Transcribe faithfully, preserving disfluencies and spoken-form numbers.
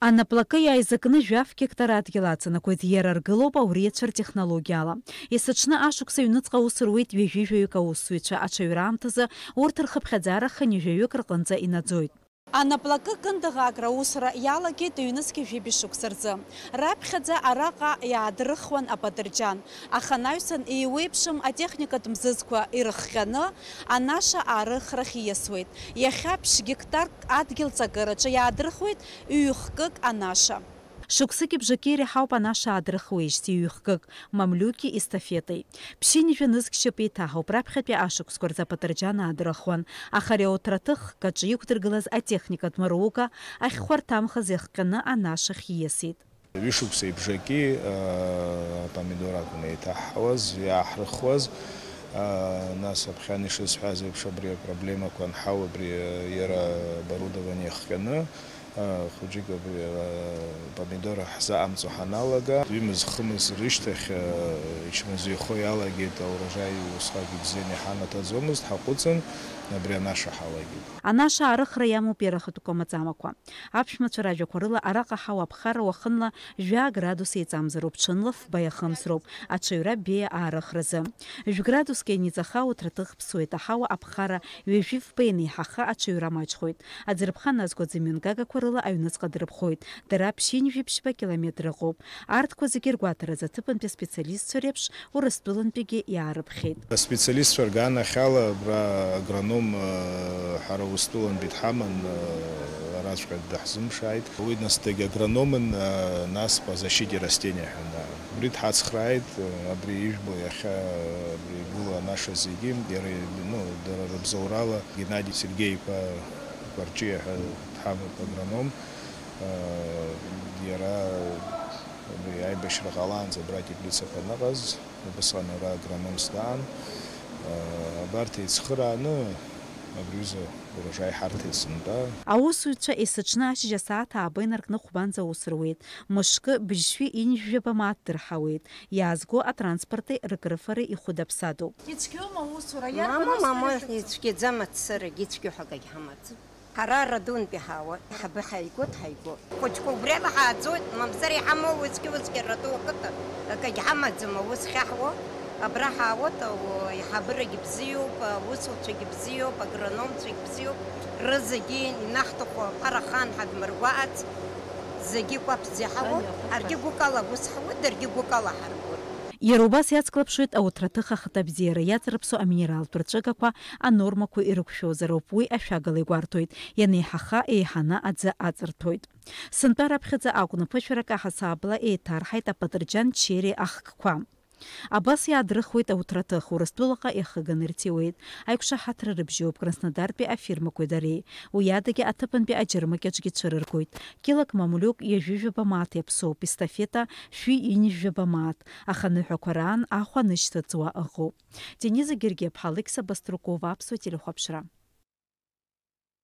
Анаплакы иааизакны жәаф гектар адгьыл ацынхоит, иара аргылоуп ауриацәа ртехнологиала. Есыҽны ашықәс аҩныҵҟа аус руеит ҩажәи жәаҩык аусзуҩцәа, аҽаҩра аамҭазы урҭ рхыԥхьаӡара хынҩажәаҩык рҟынӡа инаӡоит. Анаплакы Кындыӷ Агра аусура иалагеит ҩнызқьи жәибжь шықәса рзы. Раԥхьаӡа араҟа иаадырхуан апатырџьан, аха анаҩсан еиуеиԥшым атехникатә мзызқәа ирыхҟьаны анаша аарыхрахь ииасуеит. Иахьа ԥшь гектарк адгьыл ҵакыраҿы иаадырхуеит ҩ-хкык анаша. Шықәсыки бжаки иреиҳауп анаша аадырхуеижьҭеи ҩ-хкык, мамлиуки естафетеи. Ԥшьынҩажәа нызқь шьапы еиҭаҳауп, раԥхьатәи ашықәсқәа рзы апатырџьан аадырхуан, аха ари ауҭраҭых хкаҿы иқәдыргылаз атехникатә мыруга ахьхәарҭамхаз иахҟьаны анашахь ииасит. Ҩышықәсеи бжаки, а, апомидор акәын еиҭаҳҳауаз, иааҳрыхуаз. А, нас аԥхьан ишысҳәаз еиԥш, абри апроблемақәа анҳау, абри, а, иара оборудование иахҟьаны, а, хәыҷык абри, а, помидор ҳзаҟамҵо ҳаналага, ҩымыз-хымыз рышьҭахь, а, ичмазаҩхо иалагеит, аурожаи усҟак ибзианы иҳанаҭаӡомызт, ҳаҟәыҵын, абри анаша ҳалагеит. Анаша аарыхра иамоуп иара ахатәқәа маӡамақәа. Аԥшәмацәа ражәақәа рыла, араҟа аҳауа аԥхара уахынла жәаа градус еиҵамзароуп, ҽынла фба иахымсроуп, аҽаҩра беиа аарыхразы. Жәградуск ианиҵаха, ауҭраҭых ԥсуеит, аҳауа аԥхара ҩажәи фба ианеиҳаха, аҽаҩра маҷхоит. Аӡырԥха назго аӡы мҩангагақәа рыла аҩныҵҟа дырԥхоит. Дара ԥшьынҩажәи ԥшьба километр ыҟоуп. Арҭқәа зегьы ргәаҭаразы аҭыԥантәи аспециалистцәа реиԥш, Урыстәылантәигьы иаарыԥхьеит. Аспециалистцәа рганахьала абра агроном, э, ҳара Урыстәылантәи дҳаман, э, араҵәҟьа даҳзымԥшааит. Уи нас дагьагрономын, э, нас по защите растения ҳәа, да. Убри дҳацхрааит, э, абри ижәбо иахьа, э, абри игылоу анаша зегьы, иара, ну, дара рыбзоурала Геннади Сергеи-иԥа Кәарҷиа ҳәа дҳамоуп агроном, э, иара абри аибашьра ҟалаанӡа абра атеплицақәа аныҟаз, Убысҟан ара агрономс даан, абарҭ еицхырааны абри аҩыза урожаи ҳарҭеит сынтәа. Аусзуҩцәа есыҽны ашьыжь асааҭ ааба инаркны хәбанӡа аус руеит. Мышкы быжьшәи ҩынҩажәаба мааҭ дырҳауеит. Иаазго атранспорти рыкрыфареи ихәыда-ԥсадоуп. Ицәгьоума аусура? Мама, иарбан усура мама, ирыхьӡо? Ицәгьаӡам аццарагь, ицәгьоу ҳәагагь ҳамаӡам. Ҳара Радонтәи ҳаауа, ҳабы ҳаигоит, ҳаигоит. Хәыҷқәа убриала ҳааӡоит, мамзар иҳамоу уеизгьы-уеизгьы Радоу ақыҭа, акагь ҳамаӡам, аус ахьаҳуа. Абра ҳаауеит, аиҳабырагь бзиоуп, аусуцәагь бзиоуп, агрономцәагь бзиоуп, рызегьы инаҳҭаху аԥара ахаан ҳадмыргәаҟац, зегьы кәаԥӡа иҳауеит, ҳаргьы гәыкала аус ҳауеит, даргьы гәыкала ҳаргоит. Иара убас иацклаԥшуеит ауҭраҭых ахаҭабзиара, иаҵарыԥсо аминералтә рҵәыгақәа анормақәа ирықәшәозар ауп, уи ашәагала игәарҭоит, ианеиҳаха еиҳаны аӡы аҵарҭәоит. Сынтәа раԥхьаӡа акәны ԥышәарак аҳасабала еиҭарҳаит апатырџьан чери ахкқәа. Абас иаадрыхуеит ауҭраҭых, Урыстәылаҟа иахыганы ирҭиуеит. Аиқәшаҳаҭра рыбжьоуп Краснодартәи афирмақәеи дареи. Уи адагьы аҭыԥантәи аџьармыкьаҿгьы цәырыргоит. Килак мамлиук ҩажәижәаба мааҭ иаԥсоуп, естафета шәи ҩынҩажәаба мааҭ, аха аныҳәақәа раан ахә анышьҭыҵуа ыҟоуп. Дениза Гергиаԥҳа, Алықьса Баструкова, Аԥсуа телехәаԥшра.